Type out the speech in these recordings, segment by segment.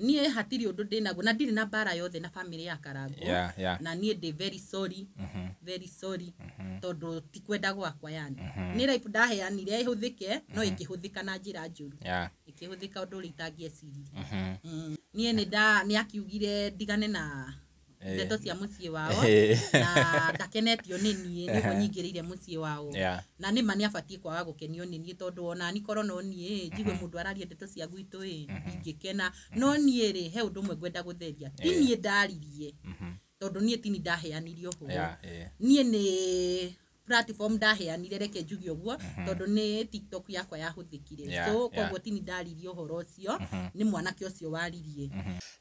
Niĩ hatirĩ ũndũ ndĩnaguo na ndirĩ na mbara yothe na family ya Karangũ. Na niĩ ndĩ very sorry, very sorry, tondũ ti kwenda gwakwa, yani nĩ life ndaheanire ĩhũthĩke, no ĩkĩhũthĩka na njĩra njũru, ĩkĩhũthĩka ũndũ ũrĩa itangĩeciririe. Niĩ nĩ nda nĩ akiugire ndigane na ndeto cia mũciĩ wao na ndakenetio nĩ niĩ nĩguo nyingĩrĩire mũciĩ wao. Na nĩ ma nĩ abatiĩ kwaga gũkenio nĩ niĩ, tondũ ona ni korwo no niĩ njigue mũndũ araria ndeto cia gwitũ ĩ, ndingĩkena. No niĩ rĩ, he ũndũ ũmwe ngwenda gũtheria: ti niĩ ndaririe, tondũ niĩ tini ndaheanire ũhoro. Niĩ nĩ platform ndaheanire, reke njuge ũguo, tondũ nĩ TikTok yakwa yahũthĩkire. So koguo tini ndaririe ũhoro ũcio, nĩ mwanake ũcio waririe.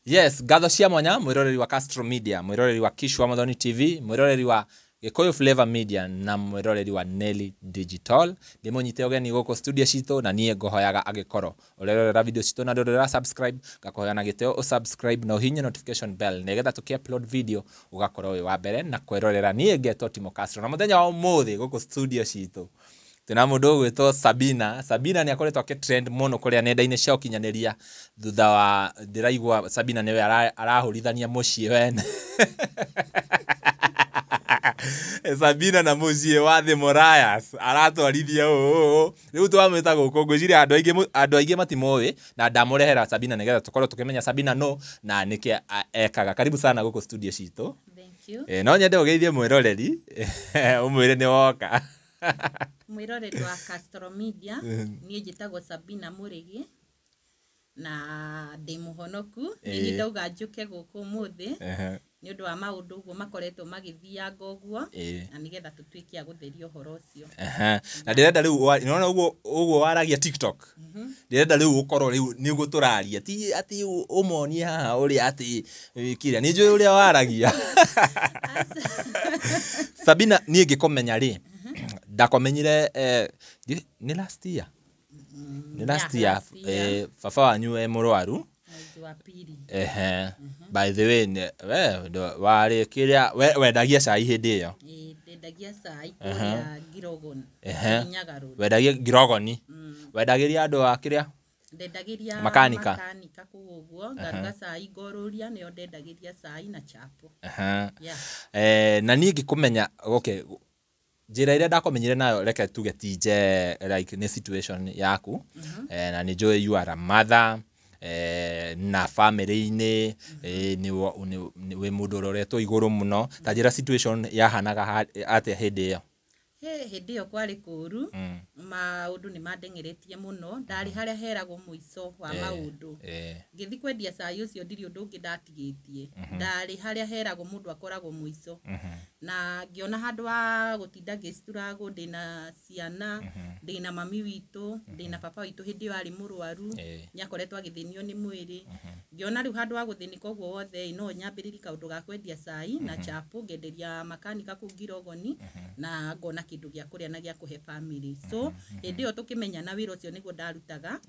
Yes, ngatho cia mwanya mwĩroreri wa Castro Media, mwĩroreri wa Kishwa Muthoni TV, mwĩroreri wa Gĩkũyũ Flavor Media na mwĩroreri wa Nelly Digital. Ndĩmũnyite ũgeni gũkũ studio citũ, na niĩ ngũhoyaga angĩkorwo ũrerorera video citũ na ndũrĩ subscribe, ngakũhoya na gĩtĩo ũsubscribe na ũhihinye notification bell, nĩgetha tũkĩ upload video ũgakorwo wĩ wa mbere na kwĩrorera. Niĩ ngetwo Timo Castro, na mũthenya wa ũmũthĩ gũkũ studio citũ twĩna mũndũ ũgwĩtwo Sabina. Sabina nĩ akoretwo akĩ-trend mũno kũrĩa nenda-inĩ cia ũkinyanĩria thutha wa ndĩraigua Sabina nĩwe arahũrithania mũciĩ wene. Sabina na mũciĩ wa The Morayas aratwarithia ũũ ũũ. Rĩu twamwĩta gũkũ, ngwĩciria andũ aingĩ andũ aingĩ matimũĩ, na ndamũrehera Sabina nĩgetha tũkorwo tũkĩmenya Sabina no na nĩkĩ ekaga. Karibu sana gũkũ studio citũ. Thank you. No nyende ũgeithie mwĩroreri, ũmwĩre nĩ woka. Mwĩroreri wa Castro Media, niĩ njĩtagwo Sabina Mũrĩgi na ndĩ mũhonoku. Nĩ ndauga njũke gũkũ ũmũthĩ nĩ ũndũ wa maũndũ ũguo makoretwo magĩthianga ũguo, na nĩgetha tũtuĩke a gũtheria ũhoro ũcio. Na ndĩrenda rĩu nĩwona ũguo ũguo waragia TikTok, ndĩrenda rĩu ũkorwo rĩu nĩguo tũraria, ti atĩ ũmonie haha ũrĩa atĩ kĩrĩa nĩ njũĩ ũrĩa waragia. Sabina, niĩ ngĩkũmenya rĩ, ndakomenyire nĩ last year, nĩ last year. Yeah, last year. Baba wanyu e mũrwaru. Mwezi wa pili. Ehe. By the way, we warĩ kĩrĩa wendagia cai hĩndĩ ĩyo? Ĩĩ, ndendagia cai kũrĩa Girogon, Kirinyaga Road. Wendagia Girogoni? Wendagĩria andũ a kĩrĩa? Ndendagĩria Makanika. Makanika kũu ũguo, ngaruga cai ngorũria, nĩo ndendagĩria cai na chapo. Yeah. Na niĩ ngĩkũmenya, okay, njĩra ĩrĩa ndakomenyire nayo, reke tuge ti nje, like nĩ situation yaku, na nĩ njũĩ you are a mother, na family-inĩ, wĩ mũndũ ũroretwo igũrũ mũno. Ta njĩra situation yahanaga atĩa hĩndĩ ĩyo? He hĩndĩ ĩyo kwarĩ kũũru. Maũndũ nĩ mandengeretie mũno, ndarĩ harĩa heragwo mũico wa maũndũ. Ngĩthiĩ kwendia cai ũcio, ndirĩ ũndũ ũngĩ ndatigĩtie, ndarĩ harĩa heragwo mũndũ akoragwo mũico, na ngĩona handũ ha gũtinda ngĩstruggle, ndĩna ciana, ndĩna mami witũ, ndĩna baba witũ, hĩndĩ ĩyo arĩ mũrwaru, nĩ akoretwo agĩthĩnio nĩ mwĩrĩ. Ngĩona rĩu handũ ha gũthĩnĩka ũguo wothe ĩ, no nyambĩrĩrie kaũndũ ga kwendia cai na chapo, ngenderia makanika kũu Ngirogoni na ngona kĩndũ gĩa kũrĩa na gĩa kũhe family. So hĩndĩ ĩyo tũkĩmenyana, wĩra ũcio nĩguo ndarutaga.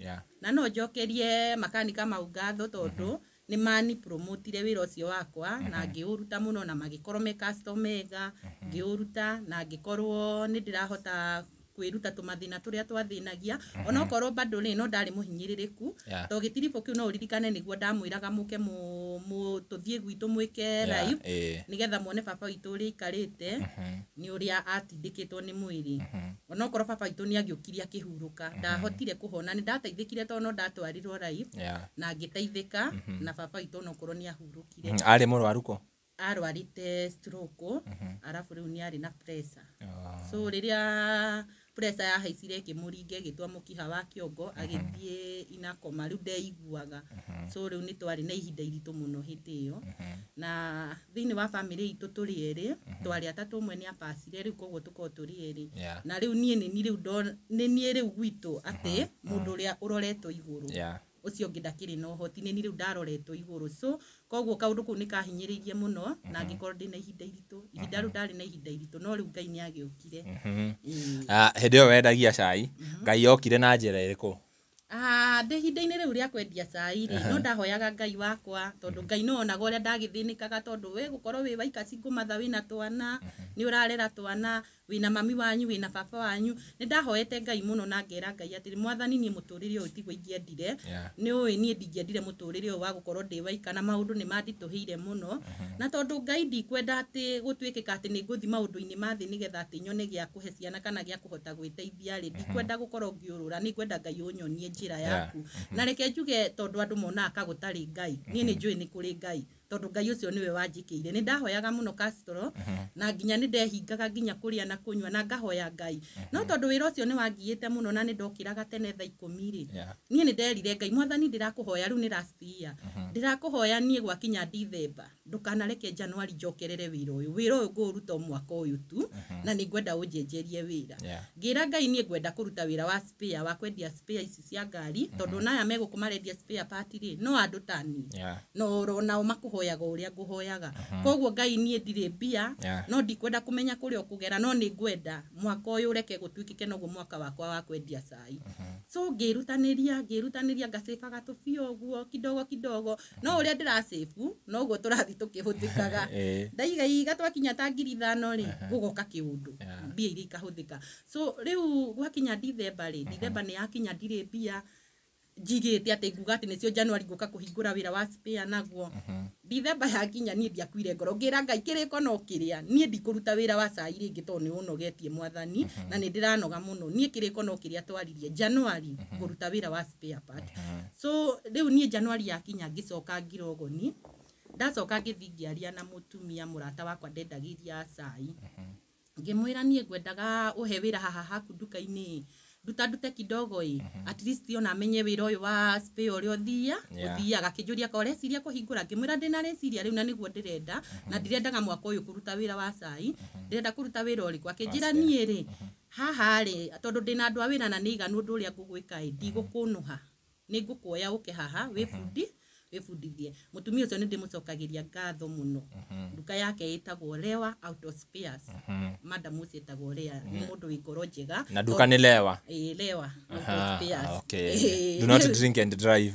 Na no njokerie makanika mau ngatho, tondũ nĩ mani promotire wĩra ũcio wakwa na ngĩũruta mũno, na magĩkorwo me customer ega. Ngĩũruta na ngĩkorwo nĩ ndĩrahota kwĩruta tũmathĩna tũrĩa twathĩnagia, onokorwo bado rĩ, no ndarĩ mũhinyĩrĩrĩku. To gĩtiribũ kĩu, no ũririkane nĩguo ndamwĩraga mũke tũthiĩ gwitũ mwĩke live, nĩgetha muone baba witũ ũrĩa aikarĩte, nĩ ũrĩa atindĩkĩtwo nĩ mwĩrĩ. Onokorwo baba witũ nĩ agĩũkire akĩhurũka, ndahotire kũhona, nĩ ndateithĩkire tondũ no ndatwarirwo live na ngĩteithĩka, na baba witũ onokorwo nĩ ahurũkire. Arĩ mũrwaru kũ? Arwarĩte stroke, arabu rĩu nĩ arĩ na pressure. So rĩrĩa pressure yahaicire ĩkĩmũringa, ĩgĩtua mũkiha wa kĩongo, agĩthiĩ inakoma, rĩu ndeiguaga. So rĩu nĩ twarĩ na ihinda iritũ mũno hĩndĩ ĩyo, na thĩinĩ wa family itũ tũrĩ erĩ, twarĩ atatũ, ũmwe nĩ apacire rĩu, koguo tũkorwo tũrĩ erĩ. Na rĩu niĩ nĩ niĩ rĩu nĩ niĩ rĩu gwitũ atĩ mũndũ ũrĩa ũroretwo igũrũ, ũcio ũngĩ ndakĩrĩ na ũhoti, nĩ niĩ rĩu ndaroretwo igũrũ. So koguo kaũndũ kau nĩ kahinyĩrĩirie mũno na ngĩkorwo ndĩna ihinda iritũ, ihinda rĩu ndarĩ na ihinda iritũ, no rĩu Ngai nĩ agĩũkire. Ĩĩ. Ah, hĩndĩ ĩyo wendagia cai, Ngai okire na njĩra ĩrĩkũ? Ah, ndĩ ihinda-inĩ rĩu rĩa kwendia cai rĩ, no ndahoyaga Ngai wakwa, tondũ Ngai no onaga ũrĩa ndagĩthĩnĩkaga, tondũ we gũkorwo wĩ waika single mother, wĩna twana, nĩ ũrarera twana. Wĩna mami wanyu, wĩna baba wanyu. Nĩ ndahoete Ngai mũno na ngera Ngai atĩrĩ, Mwathani, niĩ mũtũrĩre ũyũ tiguo ingĩendire. Nĩ ũĩ niĩ ndingĩendire mũtũrĩre ũyũ wa gũkorwo ndĩ waika, na maũndũ nĩ manditũhĩire mũno. Na tondũ Ngai ndikwenda atĩ gũtuĩkĩka atĩ nĩ ngũthiĩ maũndũ-inĩ ma thĩ nĩgetha atĩ nyone gĩa kũhe ciana kana gĩa kũhota gwĩteithia rĩ, ndikwenda gũkorwo ngĩũrũra, nĩ ngwenda Ngai ũnyonie njĩra yaku. Na reke njuge, tondũ andũ monaga ka gũtarĩ Ngai, niĩ nĩ njũĩ nĩ kũrĩ Ngai, tondũ Ngai ũcio nĩwe wanjĩkĩire. Nĩ ndahoyaga mũno, Castro, na nginya nĩ ndehingaga nginya kũrĩa na kũnyua na ngahoya Ngai. No tondũ wĩra ũcio nĩ wangiĩte mũno na nĩ ndokĩraga tene thaa 10 rĩ, niĩ nĩ nderire Ngai, Mwathani, ndĩrakũhoya rĩu nĩ last year, ndĩrakũhoya niĩ gwakinya Dithemba ndũkanareke Januari njokerere wĩra ũyũ. Wĩra ũyũ ngũũruta o mwaka ũyũ tu, na nĩ ngwenda ũnjenjerie wĩra. Ngĩra Ngai niĩ ngwenda kũruta wĩra wa spare, wa kwendia spare ici cia ngari, tondũ ona aya megũkũ marendia spare part rĩ, no andũ ta niĩ, no oro nao makũhoyaga ũrĩa ngũhoyaga. Koguo Ngai, niĩ ndirĩ mbia, no ndikwenda kũmenya kũrĩa ũkũgera, no nĩ ngwenda mwaka ũyũ ũreke gũtuĩkĩke noguo mwaka wakwa wa kwendia cai. So ngĩrutanĩria, ngĩrutanĩria, ngacĩbaga tũbia ũguo kidogo kidogo, no ũrĩa ndĩracĩbu noguo tũrathiĩ tũkĩhũthĩkaga. Ndaigaiga twakinya ta 5,000 rĩ, gũgoka kĩũndũ, mbia iria ikahũthĩka. So rĩu gwakinya Dithemba rĩ, Dithemba nĩ yakinya, ndirĩ mbia njigĩte atĩ nguga atĩ nĩcio January ngũka kũhingũra wĩra wa spare naguo. Dithemba yakinya, niĩ ndiakuire ngoro, ngĩra Ngai kĩrĩko no kĩrĩa, niĩ ndikũruta wĩra wa cai rĩngĩ tondũ nĩ ũnogetie, Mwathani, na nĩ ndĩranoga mũno. Niĩ kĩrĩko no kĩrĩa twaririe, January ngũruta wĩra wa spare part. So rĩu niĩ January yakinya ngĩcoka ngirogoni. Ndacoka ngĩthiĩ ngĩaria na mũtumia mũrata wakwa ndendagĩria cai, ngĩmwĩra niĩ ngwendaga ũhe wĩra haha haku nduka-inĩ, nduta ndute kidogo ĩ, at least ona menye wĩra ũyũ wa spare ũrĩa ũthia ũthiaga. Akĩnjũria ka ũreciria kũhingũra? Ngĩmwĩra ndĩna rĩciria rĩu na nĩguo ndĩrenda, na ndirendaga mwaka ũyũ kũruta wĩra wa cai, ndĩrenda kũruta wĩra ũrĩkũ? Akĩnjĩra niĩ rĩ, haha rĩ, tondũ ndĩna andũ a wĩra na nĩ iganu, ũndũ ũrĩa ngũgwĩka ĩ, ndigũkũnũha, nĩ ngũkuoya ũke haha wĩbundi wĩbundithie. Mũtumia ũcio nĩ ndĩmũcokagĩria ngatho mũno. Nduka yake ĩtagwo Lewa Auto Spares. Madam ũcio ĩtagwo Lea, nĩ mũndũ wĩ ngoro njega. Na nduka nĩ Lewa? Ĩĩ, Lewa Auto Spares. Okay. Do not drink and drive.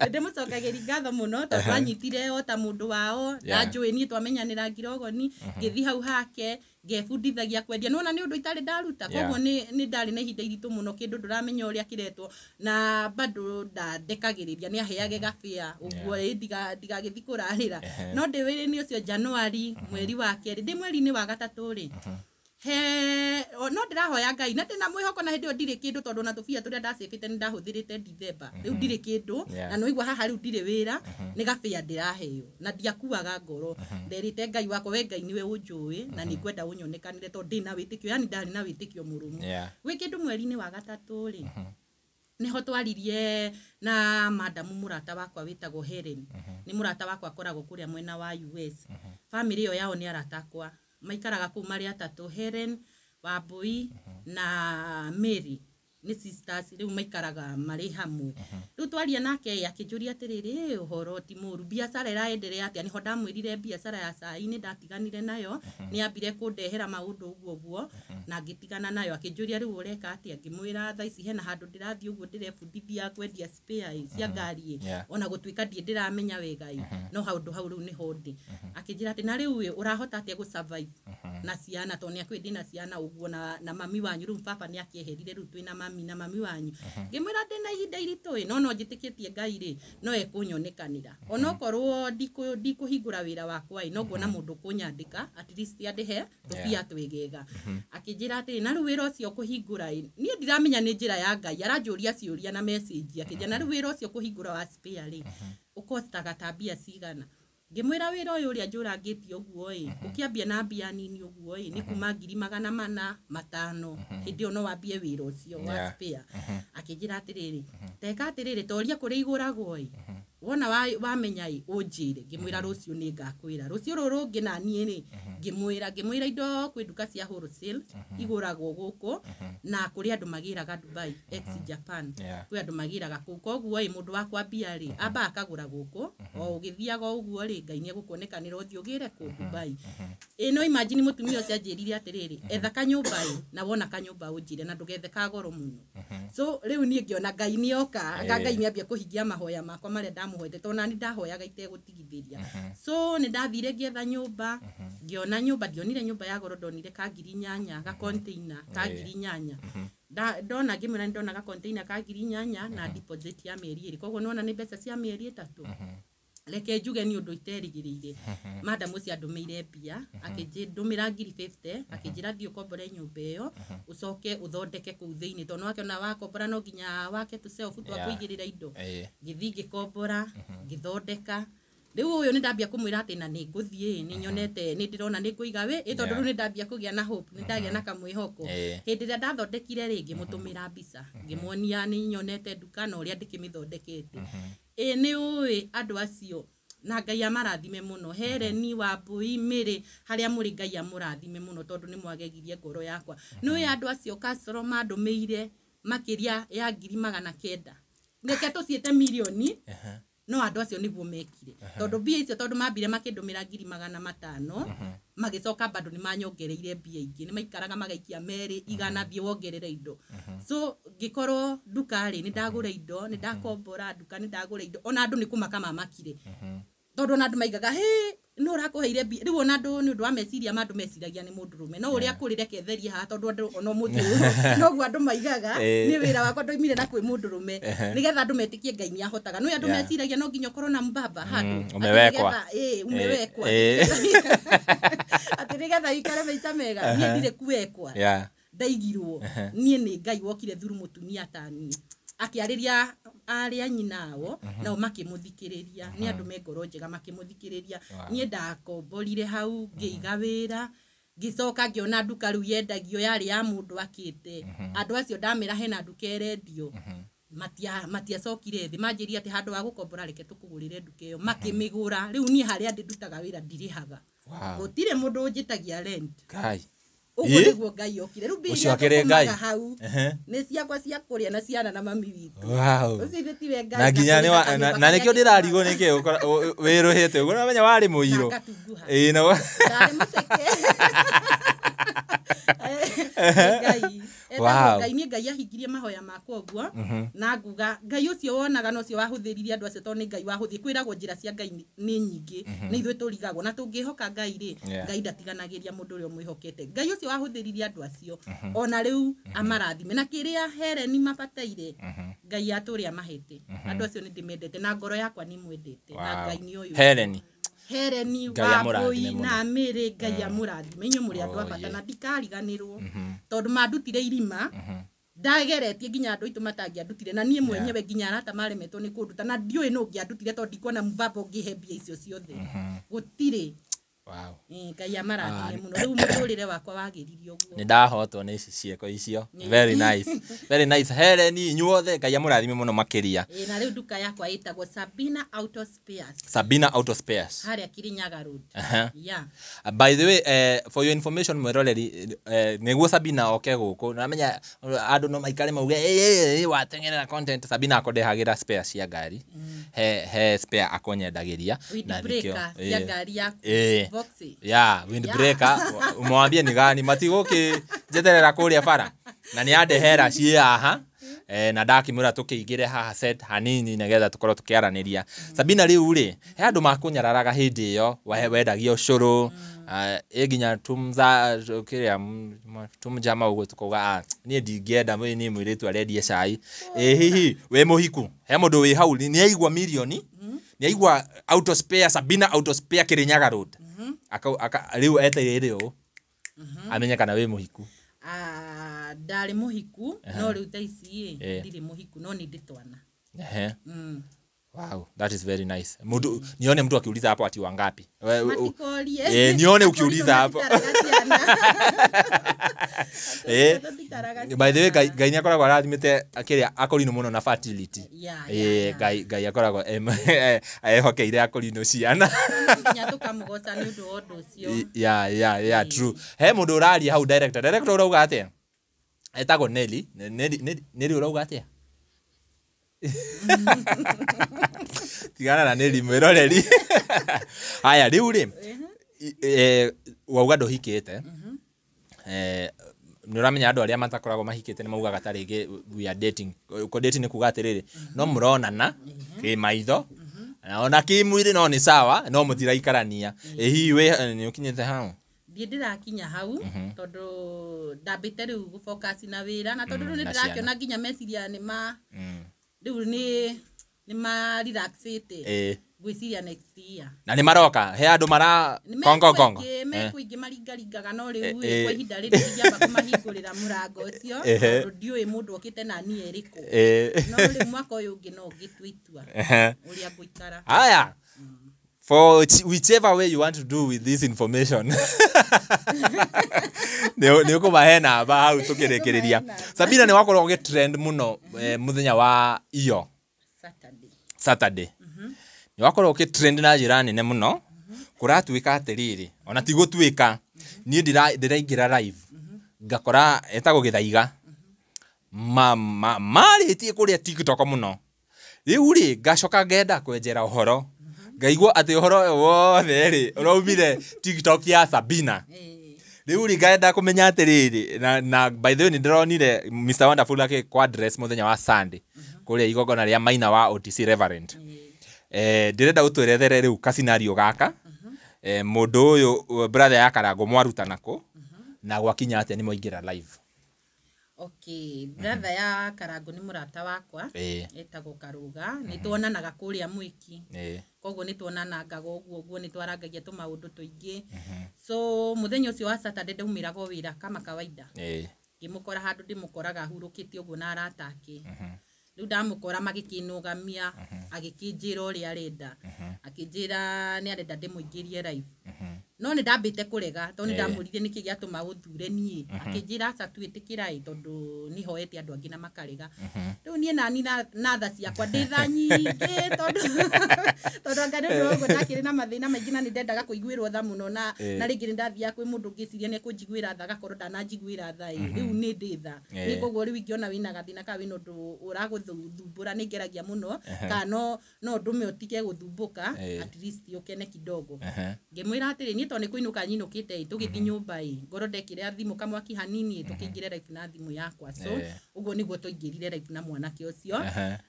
Ndĩmũcokagĩria ngatho mũno tondũ anyitire o ta mũndũ wao. Ndanjũĩ niĩ twamenyanĩra ngirogoni, ngĩthiĩ hau hake ngebundithagia kwendia. Nĩwona nĩ ũndũ itarĩ ndaruta, koguo nĩ ndarĩ na ihinda iritũ mũno, kĩndũ ndũramenya ũrĩa kĩretwo, na bado ndandekagĩrĩria, nĩ aheage gabĩa ũguo ĩ ndigagĩthiĩ kũrarĩra. No ndĩ wĩra-inĩ ũcio January mweri wa kerĩ, ndĩ mweri-inĩ wa gatatũ rĩ, he no ndĩrahoya Ngai na ndĩna mwĩhoko, na hĩndĩ ĩyo ndirĩ kĩndũ, tondũ ona tũbia tũrĩa ndacĩbĩte nĩ ndahũthĩrĩte Dithemba. Rĩu ndirĩ kĩndũ, na nĩwaigua haha rĩu ndirĩ wĩra, nĩ gabĩa ndĩraheo, na ndiakuaga ngoro. Nderĩte Ngai wakwa, we Ngai nĩwe ũnjũĩ na nĩ ngwenda ũnyonekanĩre, tondũ ndĩna wĩtĩkio, yani ndarĩ na wĩtĩkio mũrũmu. Gwĩ kĩndũ mweri-inĩ wa gatatũ rĩ, nĩho twaririe na madamu mũrata wakwa wĩtagwo Helen. Nĩ mũrata wakwa akoragwo kũrĩa mwena wa US. Famĩlĩ ĩyo yao nĩ arata akwa, maikaraga kũu marĩ atatũ, Helen, Wambui na Mary, nĩ sisters, rĩu maikaraga marĩ hamwe. Rĩu twaria nake akĩnjũria atĩrĩrĩ, "Ĩ, ũhoro ti mũru, biacara ĩraenderea atĩa?" Nĩho ndamwĩrire biacara ya cai nĩ ndatiganire nayo, nĩ yambire kũndehera maũndũ ũguo ũguo na ngĩtigana nayo. Akĩnjũria rĩu ũreka atĩa? Ngĩmwĩra thaa ici hena handũ ndĩrathiĩ ũguo ndĩrebundithia kwendia spare ĩ, cia ngari ĩ, ona gũtuĩka ndirĩ ndĩramenya wega ĩ, no handũ hau rĩu nĩho ndĩ. Akĩnjĩra atĩ na rĩu ĩ, ũrahota atĩa gũ survive na ciana, tondũ nĩ akĩũĩ ndĩna ciana ũguo na mami wanyu, rĩu baba nĩ akĩeherire, rĩu twĩna mami na mami wanyu. Ngĩmwĩra ndĩna ihinda iritũ ĩ, no njĩtĩkĩtie Ngai rĩ, no ekũnyonekanĩra, onokorwo ndikũhingũra wĩra wakwa ĩ, no nguona mũndũ ũkũnyandĩka, at least andĩhe tũbia twĩgega. Akĩnjĩra atĩrĩ, na rĩu wĩra ũcio kũhingũra ĩ, niĩ ndiramenya nĩ njĩra ya Ngai, aranjũria ciũria na message, akĩnjĩra na rĩu wĩra ũcio kũhingũra wa spare rĩ, ũkostaga ta mbia cigana? Ngĩmwĩra wĩra ũyũ ũrĩa njũrangĩtie ũguo ĩ, ũkĩambia na mbia nini ũguo ĩ, nĩ kuma 450,000, hĩndĩ ĩyo no wambie wĩra ũcio wa spare. Akĩnjĩra atĩrĩrĩ, teka atĩrĩrĩ, toria kũrĩa igũragwo ĩ, wona wamenya ĩ, ũnjĩre. Ngĩmwĩra rũciũ nĩ ngakwĩra. Rũciũ rũrũ rũngĩ na niĩ rĩ, ngĩmwĩra indo kwĩ nduka cia wholesale igũragwo gũkũ, na kũrĩ andũ magĩraga Dubai, ex Japan, kwĩ andũ magĩraga kũu. Koguo ĩ, mũndũ wa kwambia rĩ, ambaga akagũra gũkũ, o ũgĩthiaga o ũguo rĩ, Ngai nĩ egũkuonekanĩra ũthiĩ ũgĩre kũ Dubai. Ĩ no imagine mũtumia ũcio anjĩrire atĩrĩrĩ, etha kanyũmba ĩ, na wona kanyũmba ũnjĩre, na ndũgethe ka goro mũno. So rĩu niĩ ngĩona Ngai nĩ oka, anga Ngai nĩ ambia kũhingia mahoya makwa marĩa ndamũhoete tondũ nani ndahoyaga itegũtigithĩria. So nĩ ndathire ngĩetha nyũmba, ngĩona nyũmba, ndionire nyũmba ya goro, ndonire ka 8,000 ga container ka 8,000. Ndona ngĩmwĩra nĩ ndona ga container ka 8,000 na deposit ya mĩeri 2, koguo nĩwona nĩ mbeca cia mĩeri 3. Reke njuge nĩ ũndũ iterĩgĩrĩire. Madam ũcio andũmĩire mbia, akĩndũmĩra 50,000, akĩnjĩra thiĩ ũkombore nyũmba ĩyo, ũcoke ũthondeke kũu thĩinĩ, tondũ nĩwakĩona wakombora no nginya wake tũcelfu twa kũigĩrĩra indo. Ngĩthiĩ ngĩkombora, ngĩthondeka. Rĩu ũyũ nĩ ndambia kũmwĩra atĩ na nĩ ngũthiĩ, nĩ nyonete, nĩ ndĩrona nĩ ngũiga wĩ, tondũ rĩu nĩ ndambia kũgĩa na hope, nĩ ndagĩa na kamwĩhoko. Hĩndĩ ĩrĩa ndathondekire rĩ, ngĩmũtũmĩra mbica, ngĩmuonia nĩ nyonete nduka na ũrĩa ndĩkĩmĩthondekete. Ĩ nĩ ũĩ andũ acio na Ngai amarathime mũno. Hereni Wambui Mĩrĩ harĩa mũrĩ, Ngai amũrathime mũno tondũ nĩ mwagegirie ngoro yakwa. Nĩ ũĩ andũ acio Castro mandũmĩire makĩria ya 900,000. Reke tũciĩte mirioni. No andũ acio nĩguo mekire. Tondũ mbia icio, tondũ mambire makĩndũmĩra 500,000, magĩcoka bado nĩ manyongereire mbia ingĩ, nĩ maikaraga magaikia merĩ igana, thiĩ wongerere indo. So ngĩkorwo nduka rĩ, nĩ ndagũra indo, nĩ ndakombora nduka, nĩ ndagũra indo, ona andũ nĩ kũmaka mamakire. Tondũ ona andũ maigaga, hĩ, nũ ũrakũheire mbia? Rĩu ona andũ nĩ ũndũ wa meciria ma andũ meciragia nĩ mũndũrũme. No ũrĩa kũrĩ reke therie haha, tondũ andũ ona ũmũthĩ ũyũ noguo andũ maigaga, nĩ wĩra wakwa ndoimire na kwĩ mũndũrũme, nĩgetha andũ metĩkie Ngai nĩ ahotaga. No andũ meciragia no nginya ũkorwo na mbaba handũ. Umewekwa. Umewekwa. Atĩ nĩgetha ũikare maica mega. Niĩ ndirĩ kuwekwa. Ndaigirwo. Niĩ nĩ Ngai wokire through mũtumia ta niĩ. Akĩarĩria arĩa nyina ao, nao makĩmũthikĩrĩria. Nĩ andũ me ngoro njega makĩmũthikĩrĩria. Niĩ ndakomborire hau, ngĩiga wĩra, ngĩcoka ngĩona nduka rĩu yendagio yarĩ ya mũndũ akĩte. Andũ acio ndamera hena nduka ĩrendio. Matiacokire thĩ, manjĩrire atĩ handũ ha gũkombora reke tũkũgũrĩre nduka ĩyo, makĩmĩgũra. Rĩu niĩ harĩa ndĩ ndutaga wĩra ndirĩhaga. Gũtirĩ mũndũ ũnjĩtagia rent. Ũguo nĩguo Ngai okire. Rĩu mbia iria thũkũmaga hau nĩ ciakwa cia kũrĩa na ciana na mami witũ. Ũcio ithe tiwe Ngai. Na nginya na nĩkĩo ndĩrarigwo nĩkĩ wĩrũhĩte ũguo, namenya warĩ mũirũ. Ndarĩ mũceke. Ngai. Ngai nĩ Ngai ahingirie mahoya makwa ũguo, na nguga Ngai ũcio wonaga na ũcio wahũthĩririe andũ acio, tondũ nĩ Ngai wahũthĩrire. Kwĩragwo njĩra cia Ngai nĩ nyingĩ, nĩ ithuĩ tũrigagwo, na tũngĩhoka Ngai rĩ, Ngai ndatiganagĩria mũndũ ũrĩa ũmwĩhokete. Ngai ũcio wahũthĩririe andũ acio ona rĩu amarathime, na kĩrĩa Hereni mabataire Ngai atũrĩa amahete. Andũ acio nĩ ndĩmendete na ngoro yakwa nĩ mwendete, na Ngai nĩ ũyũ Hereni. Hereni Wambui na Mĩrĩ, Ngai amũrathime. Inyuĩ mũrĩ andũ a bata na ndikariganĩrwo, tondũ mandutire irima, ndageretie nginya andũ aitũ matangĩandutire, na niĩ mwenyewe nginya arata maremetwo nĩ kũnduta, na ndiũĩ nũ ũngĩandutire tondũ ndikuona mbaba ũngĩhe mbia icio ciothe. Gũtirĩ. Ngai amarathime mũno. Rĩu mũtũrĩre wakwa wagĩririe ũguo. Nĩ ndahotwo nĩ ciĩko icio. Very nice. Very nice. Hereni inyuothe Ngai amũrathime mũno makĩria. Na rĩu nduka yakwa ĩtagwo Sabina Auto Spares. Sabina Auto Spares. Harĩa Kirinyaga Road. Yeah. By the way, for your information mwĩroreri, nĩguo Sabina oke gũkũ, namenya andũ no maikare mauge wateng'erera content. Sabina akondehagĩra spares cia ngari. He spare akonyendagĩria. Windbreaker cia ngari yaku. Yeah, windbreaker. Umwambie ni gani matigũkĩ njeterera kũrĩa bara. Na nĩ andehera ciĩ haha. Na ndakĩmwĩra tũkĩingĩre haha set hanini nĩgetha tũkorwo tũkĩaranĩria. Sabina rĩu rĩ, he andũ makũnyararaga hĩndĩ ĩyo, wendagia ũcũrũ, ĩ nginya tumza kĩrĩa tumjama ũguo tũkauga, niĩ ndingĩenda niĩ mũirĩtu arendie cai. Ĩ hihi wĩ mũhiku, he mũndũ wĩ hau nĩ aigua mirioni, nĩ aigua auto spare, Sabina Auto Spare Kirinyaga Road. Rĩu etereire ũũ amenye kana wĩ mũhiku. Ndarĩ mũhiku, no rĩu thaa ici ĩ ndirĩ mũhiku, no nĩ ndĩ twana. Wow, that is very nice. Mtu nione mtu akiuliza hapo ati wangapi. Matikorie. Nione ukiuliza hapo. By the way, Ngai nĩ akoragwo arathimĩte kĩrĩa akorino mũno na fertility. Ngai Ngai akoragwo ehokeire akorino ciana. Nginya tũkamũgoca nĩ ũndũ wa ũndũ ũcio. Yeah, true. He mũndũ ũraria hau director. Director ũrauga atĩa? Etagwo Nelly. Nelly ũrauga atĩa? Tigana na Nelly mwĩroreri. Haya rĩu rĩ, wauga ndũhikĩte. Nĩ ũramenya andũ arĩa matakoragwo mahikĩte nĩ maugaga ta rĩngĩ we are dating. Ko dating nĩ kuga atĩrĩrĩ, no mũronana kĩmaitho, Na ona kĩmwĩrĩ no nĩ sawa, no mũtiraikarania. Ĩ hihi wĩ nĩ ũkinyĩte hau? Ndiĩ ndĩrakinya hau, tondũ ndambĩte rĩu gũ-focus na wĩra, na tondũ rĩu nĩ Na ciana. ndĩrakĩona nginya meciria nĩ ma rĩu nĩ ma relaxĩte. Ngwĩciria next year. Na nĩ maroka he andũ mara kongo kongo. Mekũingĩ maringaringaga, no rĩu ĩ, kwa ihinda rĩrĩ ndingĩamba kũmahingũrĩra mũrango ũcio, tondũ ndiũĩ mũndũ okĩte na niĩ ĩrĩkũ. No rĩu mwaka ũyũ ũngĩ no ngĩtue itua ũrĩa ngũikara. Haya, for whichever way you want to do with this information, nĩ ũkũmahe namba hau tũkĩrĩkĩrĩria. Nĩngũmahe namba. Sabina, nĩ wakorwo ũgĩ trend mũno mũthenya wa iyo Saturday. Saturday. Nĩ wakorwo ũgĩ trend na njĩra nene mũno. Kũratuĩka atĩrĩrĩ, ona ti gũtuĩka, niĩ ndĩraingĩra live ngakora etagwo Gĩthaiga marĩtie kũrĩa TikTok mũno. Rĩu rĩ, ngacoka ngenda kwenjera ũhoro, ngaigua atĩ ũhoro ũyũ wothe rĩ ũraumire TikTok ya Sabina. Rĩu rĩ, ngenda kũmenya atĩrĩrĩ, na by the way nĩ ndĩronire Mr Wonderful akĩ address mũthenya wa Sunday kũrĩa igongona rĩa Maina wa OTC Reverend. Ndĩrenda ũtwerethere rĩu kasinario gaka, mũndũ ũyũ brother ya Karangũ mwarutana kũ na gwakinya atĩa nĩ mwaingĩra live? Okay, brother ya Karangũ nĩ mũrata wakwa, etagwo Karũga. Nĩ tuonanaga kũrĩa mwĩki, koguo nĩ tuonanangaga ũguo ũguo, nĩ twarangagia tũmaũndũ tũingĩ. So mũthenya ũcio wa Saturday ndaumĩraga o wĩra kama kawaida, ngĩmũkora handũ ndĩmũkoraga ahurũkĩte ũguo na arata ake. Rĩu ndamũkora magĩkĩnũgamia, agĩkĩnjĩra ũrĩa arenda, akĩnjĩra nĩ arenda ndĩmũingĩrie live. No nĩ ndambĩte kũrega, tondũ nĩ ndamũririe nĩkĩ gĩatũma ũthure niĩ. Akĩnjĩra aca, twĩtĩkĩra ĩ, tondũ nĩ hoete andũ angĩ na makarega. Rĩu niĩ nani na tha ciakwa ndĩ tha nyingĩ, tondũ anga nĩ ũndũ wa ũguo ndakĩrĩ na mathĩna maingĩ na nĩ ndendaga kũiguĩrwo tha mũno, na rĩngĩ nĩ ndathiaga kwĩ mũndũ ngĩciria nĩ ekũnjiguĩra tha, agakorwo ndananjiguĩra tha ĩ. Rĩu nĩ ndĩ tha. Niĩ koguo rĩu ingĩona wĩna gathĩna kana wĩna ũndũ ũragũthumbũra, nĩ ngeragia mũno kana no ndũme ũtige gũthumbũka, at least ũkene kidogo. Ngĩmwĩra atĩrĩ, niĩ tondũ nĩ kũinũka nyinũkĩte ĩ, tũgĩthiĩ nyũmba ĩ, ngorwo ndekĩra thimũ kamwaki hanini ĩ, tũkĩingĩre live na thimũ yakwa. So ũguo nĩguo twaingĩrire live na mwanake ũcio,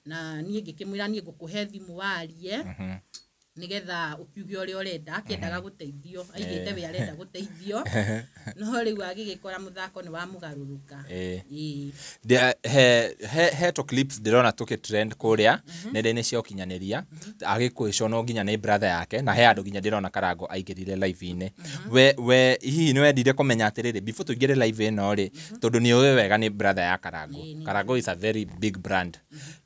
na niĩ ngĩkĩmwĩra niĩ ngũkũhe thimũ warie, nĩgetha ũkiuge ũrĩa ũrenda. Akĩendaga gũteithio, aigĩte we arenda gũteithio, no rĩu agĩgĩkora mũthako nĩ wamũgarũrũka. Ĩĩ. He to clips ndĩrona tũkĩ trend kũrĩa nenda-inĩ cia ũkinyanĩria, agĩkwĩcwo nginya nĩ brother yake, na he andũ nginya ndĩrona Karangũ aingĩrire live-inĩ. We hihi nĩ wendire kũmenya atĩrĩrĩ, before tũingĩre live ĩno rĩ, tondũ nĩ ũĩ wega nĩ brother ya Karangũ? Karangũ is a very big brand.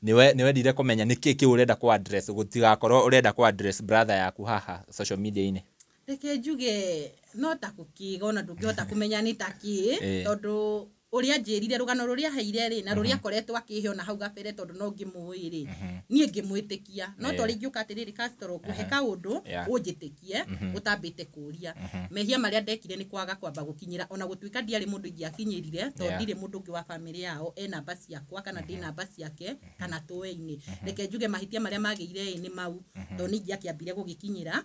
Nĩ wendire kũmenya nĩkĩ kĩu ũrenda kũ address, gũtigakorwo ũrenda kũ address brother yaku haha social media-inĩ? Reke njuge no ta gũkĩga ona ndũngĩhota kũmenya nĩ ta kĩ, tondũ ũrĩa njĩrire, rũgano rũrĩa aheire rĩ, na rũrĩa akoretwo akĩhe ona hau gabere, tondũ no ngĩmũĩ rĩ, niĩ ngĩmwĩtĩkia. No to rĩngĩ ũka atĩrĩrĩ, Castro, ngũhe kaũndũ ũnjĩtĩkie ũtambĩte kũria. Mehia marĩa ndekire nĩ kwaga kwamba gũkinyĩra, ona gũtuĩka ndiarĩ mũndũ ingĩakinyĩrire, tondũ ndirĩ mũndũ ũngĩ wa bamĩrĩ yao e namba ciakwa kana ndĩ namba ciake kana tũĩ-inĩ. Reke njuge mahĩtia marĩa magĩire ĩ nĩ mau, tondũ nĩ ingĩakĩambire gũgĩkinyĩra.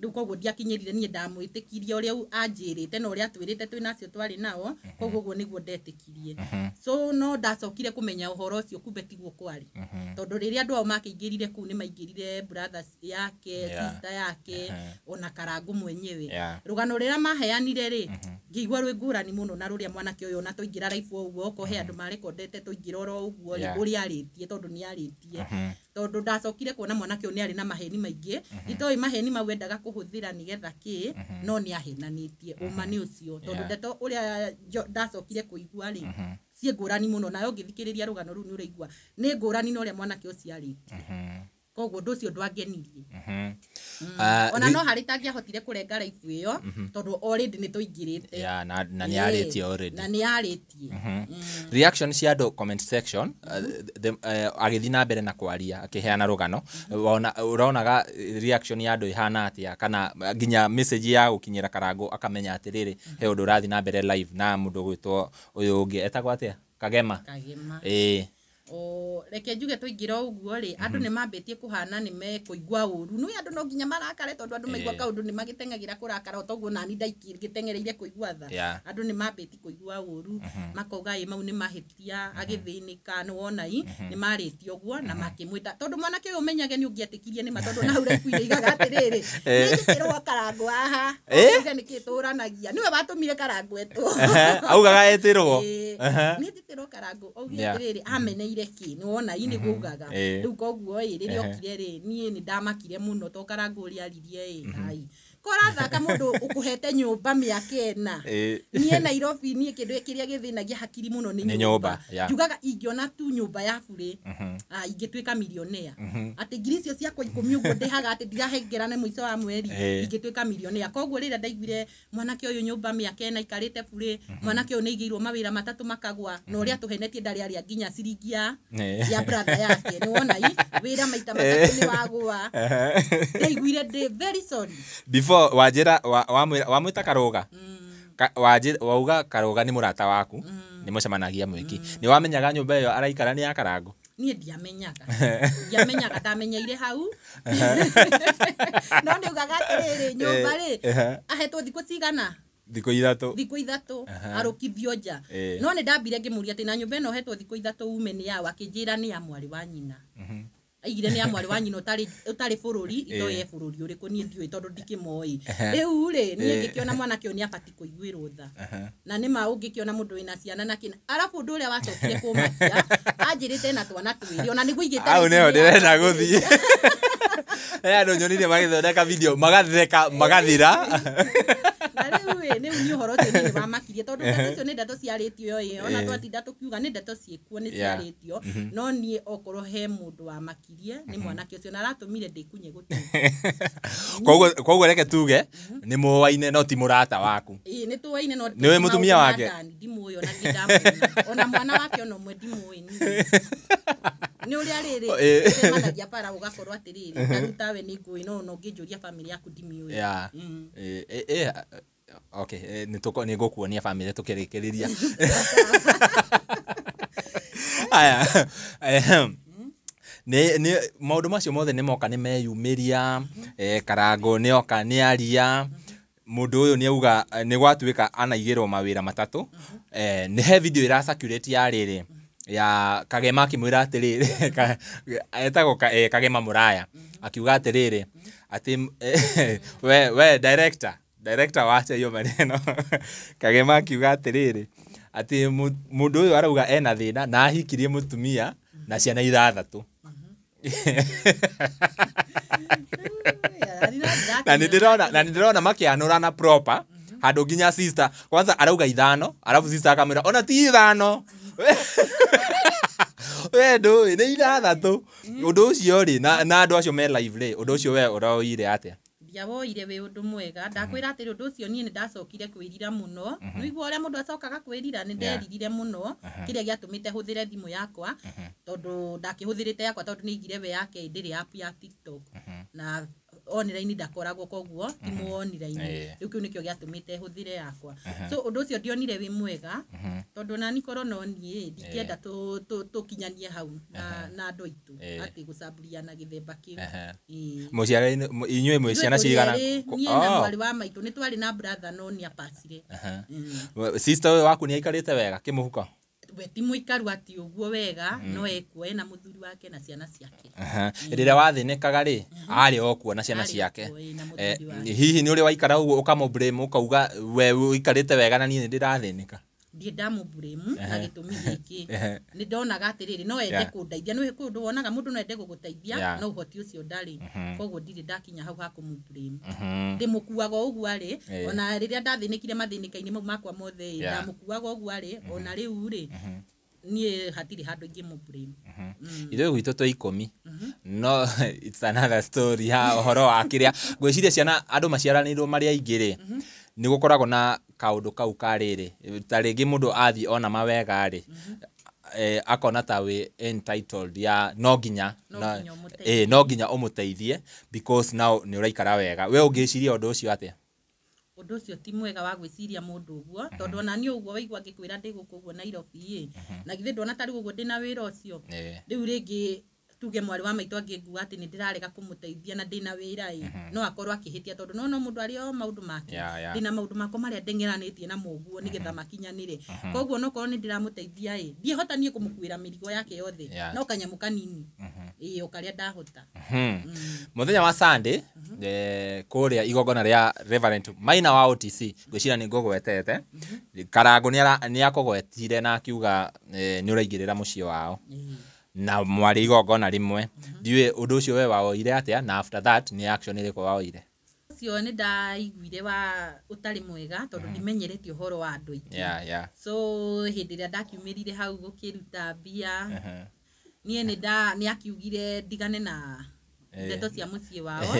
Rĩu koguo ndiakinyĩrire, niĩ ndamwĩtĩkirie ũrĩa anjĩrĩte na ũrĩa atwĩrĩte twĩna acio twarĩ nao. Koguo ũguo nĩguo ndetĩkirie. So no ndacokire kũmenya ũhoro ũcio kumbe tiguo kwarĩ, tondũ rĩrĩa andũ ao makĩingĩrire kũu, nĩ maingĩrire brothers yake, sister yake, ona Karangũ mwenyewe. Rũgano rũrĩa maheanire rĩ, ngĩigua rwĩ ngũrani mũno na rũrĩa mwanake ũyũ, ona tũingĩra live o ũguo, okorwo he andũ marekondete tũingĩra oro ũguo rĩ, ũrĩa arĩtie, tondũ nĩ arĩtie, tondũ ndacokire kuona mwanake ũyũ nĩ arĩ na maheni maingĩ. Itoĩ maheni mau endaga kũhũthĩra nĩgetha kĩ, no nĩ ahenanĩtie. Ũma nĩ ũcio, tondũ ndeto ũrĩa ndacokire kũigua rĩ, ciĩ ngũrani mũno. Nayo ũngĩthikĩrĩria rũgano rũu nĩ ũraigua nĩ ngũrani na ũrĩa mwanake ũcio arĩtie. Koguo ũndũ ũcio ndwangenirie. Ona no harĩ tangĩahotire kũrenga live ĩyo, tondũ already nĩ tũingĩrĩte. Yeah, na nĩ arĩtie already. Na nĩ arĩtie. Reaction cia andũ comment section, agĩthiĩ na mbere na kwaria akĩheana rũgano, wona ũronaga reaction ya andũ ĩhana atĩa, kana nginya message ya gũkinyĩra Karangũ akamenya atĩrĩrĩ, he ũndũ ũrathiĩ na mbere live na mũndũ ũgwĩtwo ũyũ ũngĩ etagwo atĩa, Kagema? Kagema. Ĩĩ. O reke njuge tũingĩra ũguo rĩ, andũ nĩ mambĩtie kũhana nĩ mekũigua ũru. Nĩ andũ no nginya marakare tondũ andũ maigua kaũndũ nĩ magĩteng'agĩra kũrakara, o toguo nani ndaikĩteng'ereire kũigua tha. Andũ nĩ mambĩtie kũigua ũru, makauga ĩ mau nĩ mahĩtia, agĩthĩnĩka, nĩ wona i nĩ marĩtie ũguo na makĩmwĩta, tondũ mwanake ũyũ ũmenyage nĩ ũngĩetĩkirie nĩ ma, tondũ na hau raibu-inĩ igaga atĩrĩrĩ, nĩ njĩtĩrwo Karangũ haha, uge nĩkĩ tũranagia, nĩwe watũmire Karangũ etwo. Augaga etĩrwo. Nĩ njĩtĩrwo Karangũ, augire atĩrĩrĩ, ameneire kĩ, nĩ wona i nĩguo augaga. Rĩu koguo ĩ rĩrĩa okire rĩ, niĩ nĩ ndamakire mũno to Karangũ ũrĩa aririe ĩ, ai korathaka mũndũ ũkũhete nyũmba mĩaka 4. Niĩ Nairobi niĩ kĩndũ kĩrĩa gĩthĩnagia hakiri mũno nĩ nyũmba. Njugaga ingĩona tu nyũmba ya burĩ, ingĩtuĩka millionaire. Atĩ ngiri icio ciakwa 10 ũguo ndĩhaga atĩ ndirahengerana mũico wa mweri, ingĩtuĩka millionaire. Koguo rĩrĩa ndaiguire mwanake ũyũ nyũmba mĩaka 4 aikarĩte burĩ, mwanake ũyũ nĩ aigĩirwo mawĩra 3 makagwa, na ũrĩa atũhenetie ndarĩ arĩa nginya ciringi ya brother yake, nĩ wona i wĩra maita 3 nĩ wagwa. Ndaiguire ndĩ very sorry. Before wanjĩra wamwĩta Karũga, wauga Karũga nĩ mũrata waku, nĩ mũcemanagia mwĩki, nĩ wamenyaga nyũmba ĩyo araikara nĩ ya Karangũ? Niĩ ndiamenyaga, ndiamenyaga, ndamenyeire hau. No nĩ ugaga atĩrĩrĩ, nyũmba rĩ, ahetwo thikũ cigana? Thikũ 3. Thikũ 3, arũkithio nja. No nĩ ndambire ngĩmũria atĩ na nyũmba ĩno ũhetwo thikũ 3 ume nĩ yaũ? Akĩnjĩra nĩ ya mwarĩ wa nyina. Aigire nĩ ya mwarĩ wa nyina ũtarĩ bũrũri, itoĩ e bũrũri ũrĩkũ, niĩ ndiũĩ tondũ ndikĩmoĩ. Rĩu rĩ, niĩ ngĩkĩona mwanake ũyũ nĩ abatiĩ kũiguĩrwo tha. Na nĩ ma ũngĩkĩona mũndũ wĩna ciana na kĩna. Arabu ũndũ ũrĩa wacokire kũmakia, anjĩrĩte na twana 2, ona nĩguo aigĩte Hau nĩho rĩngĩ ndĩrenda gũthiĩ. Andũ nyonire magĩthondeka video, magatheka, magathira. Na rĩu ĩ, rĩu nĩ ũhoro ũcio nĩ wamakirie, tondũ ndeto icio nĩ ndeto ciarĩtio ĩ, ona twatinda tũkiuga nĩ ndeto ciĩkuo nĩ ciarĩtio, no niĩ okorwo he mũndũ wamakirie nĩ mwanake ũcio, na aratũmire ndĩkunye gũtũ. Koguo reke tuge nĩ mũwaine no ti mũrata waku. Ĩ, nĩ tũwaine no Nĩ ũĩ mũtumia wake? Ndimũĩ ona ndirĩ ndamuona. Ona mwana wake ona ũmwe ndimũĩ niĩ. Nĩ ũrĩa rĩrĩ, ũcemanagia bara ũgakorwo atĩrĩrĩ, ta rĩu tawe nĩ ngũĩ, no ona ũngĩnjũria bamĩrĩ yaku ndimĩũĩ. Okay, nĩ ngũkuonia bamĩrĩ tũkĩrĩkĩrĩria. Aya, nĩ maũndũ macio mothe nĩ moka nĩ meyumĩria, Karangũ nĩ oka nĩ aria, mũndũ ũyũ nĩ auga nĩ gwatuĩka anaigĩrwo mawĩra 3. Nĩ he video ĩra circulate ya rĩrĩ, ya Kagema akĩmwĩra atĩrĩrĩ, etagwo Kagema Mũraya, akiuga atĩrĩrĩ, atĩ we director wacha hiyo maneno. Kagema akiuga atĩrĩrĩ, atĩ mũndũ ũyũ arauga ena thĩna na ahikirie mũtumia na ciana 6. Na nĩ ndĩrona makĩanũrana proper, handũ nginya sister kwanza arauga 5, arabu sister akamwĩra ona ti 5. We ndũĩ nĩ 6. Ũndũ ũcio rĩ, na andũ acio me live rĩ, ũndũ ũcio we ũroire atĩa? Ndiawoire wĩ ũndũ mwega. Ndakwĩra atĩrĩ, ũndũ ũcio niĩ nĩ ndacokire kwĩrira mũno. Nĩ ũiguaga ũrĩa mũndũ acokaga kwĩrira, nĩ nderirire mũno kĩrĩa gĩatũmĩte hũthĩre thimũ yakwa, tondũ ndakĩhũthĩrĩte yakwa tondũ nĩ aigire we yake ndĩrĩ app ya TikTok. Na online ndakoragwo, koguo ti mu online. Rĩu kĩu nĩkĩo gĩatũmĩte hũthĩre yakwa. So ũndũ ũcio ndionire wĩ mwega, tondũ nani korwo no niĩ ndingĩenda tũkinyanie hau na andũ aitũ, atĩ gũcamburiana gĩthemba kĩu. Mũciarĩ inyuĩ mwĩ ciana cigana? Niĩ na mwarĩ wa maitũ nĩ twarĩ na brother no nĩ apacire. Sister ũyũ waku nĩ aikarĩte wega kĩmũhuko? We ti mũikaru atĩ ũguo wega, no ekuo ena mũthuri wake na ciana ciake. Rĩrĩa wathĩnĩkaga rĩ, arĩ o kuo na ciana ciake. Hihi nĩ ũrĩ waikara ũguo ũkamũ-blame ũkauga we ũikarĩte wega na niĩ nĩ ndĩrathĩnĩka? Ndirĩ ndamũ-blame na gĩtũmi gĩkĩ. Nĩ ndonaga atĩrĩrĩ, no ende kũndeithia. Nĩ kũndũ wonaga mũndũ no ende gũgũteithia, no ũhoti ũcio ndarĩ. Koguo ndirĩ ndakinya hau ha kũmũ-blame. Ndĩmũkuaga o ũguo arĩ, ona rĩrĩa ndathĩnĩkire mathĩnĩka-inĩ mau makwa mothe, ndamũkuaga o ũguo arĩ, ona rĩu rĩ, niĩ hatirĩ handũ ingĩmũ-blame. Ithuĩ gwitũ twĩ 10. No it's another story ha ũhoro wa kĩrĩa. Ngwĩciria ciana andũ maciaranĩirwo marĩ aingĩ rĩ, nĩ gũkoragwo na kaũndũ kau ka rĩrĩ, ta rĩngĩ mũndũ athiĩ ona mawega rĩ, akona ta wĩ entitled ya no nginya no nginya ũmũteithie because now nĩ ũraikara wega. We ũngĩciria ũndũ ũcio atĩa? Ũndũ ũcio ti mwega wa gwĩciria mũndũ ũguo, tondũ ona niĩ ũguo waigua ngĩkwĩra ndĩ gũkũ ũguo Nairobi ĩ, na githĩ ndona ta rĩu ũguo ndĩna wĩra ũcio. Rĩu rĩngĩ tuge mwarĩ wa maitũ angĩngua atĩ nĩ ndĩrarega kũmũteithia na ndĩna wĩra ĩ, no akorwo akĩhĩtia, tondũ no mũndũ arĩ o maũndũ make. Ndĩna maũndũ makwa marĩa ndeng'eranĩtie namo ũguo nĩgetha makinyanĩre. Koguo no korwo nĩ ndĩramũteithia ĩ, ndiĩhota niĩ kũmũkuĩra mĩrigo yake yothe, no kanyamũ kanini ĩ, o karĩa ndahota. Mũthenya wa Sunday, kũrĩa igongona rĩa Reverend Maina wa OTC, ngwĩciria nĩ ngũgwetete, Karangũ nĩ akũgwetire na akiuga nĩ ũraingĩrĩra mũciĩ wao na mwarĩ igongona rĩmwe. Ndiũĩ ũndũ ũcio we wawoire atĩa, na after that nĩ action ĩrĩkũ wawoire? Ũcio nĩ ndaiguire wa ũtarĩ mwega, tondũ ndimenyerete ũhoro wa andũ aingĩ. So hĩndĩ ĩrĩa ndakiumĩrire hau gũkĩruta mbia, niĩ nĩ akiugire ndigane na ndeto cia mũciĩ wao,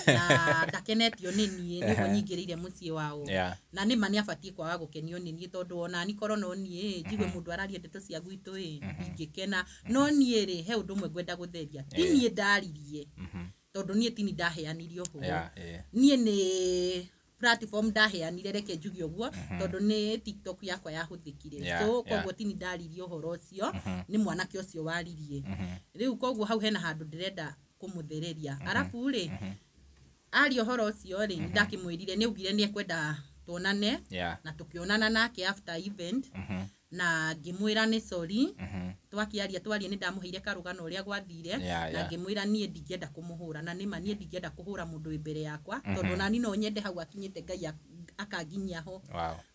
na ndakenetio nĩ niĩ nĩguo nyingĩrĩire mũciĩ wao. Na nĩ ma nĩ abatiĩ kwaga gũkenio nĩ niĩ, tondũ ona niĩ korwo no niĩ njigue mũndũ araria ndeto cia gwitũ ĩ, ndingĩkena. No niĩ rĩ, he ũndũ ũmwe ngwenda gũtheria, ti niĩ ndaririe, tondũ niĩ ti niĩ ndaheanire ũhoro. Niĩ nĩ platform ndaheanire, reke njuge ũguo, tondũ nĩ TikTok yakwa yahũthĩkire. So koguo ti niĩ ndaririe ũhoro ũcio, nĩ mwanake ũcio waririe. Rĩu koguo hau hena handũ ndĩrenda kũmũthereria. Arabu rĩ, aria ũhoro ũcio rĩ, nĩndakĩmwĩrire, nĩ augire nĩ ekwenda tuonane, na tũkĩonana nake after event, na ngĩmwĩra nĩ sorry. Twakĩaria twaria nĩ ndamũheire karũgano ũrĩa gwathire, na ngĩmwĩra niĩ ndingĩenda kũmũhũra, na nĩma niĩ ndingĩenda kũhũra mũndũ wĩ mbere yakwa, tondũ nani no nyende hau akinyĩte Ngai akanginyia ho,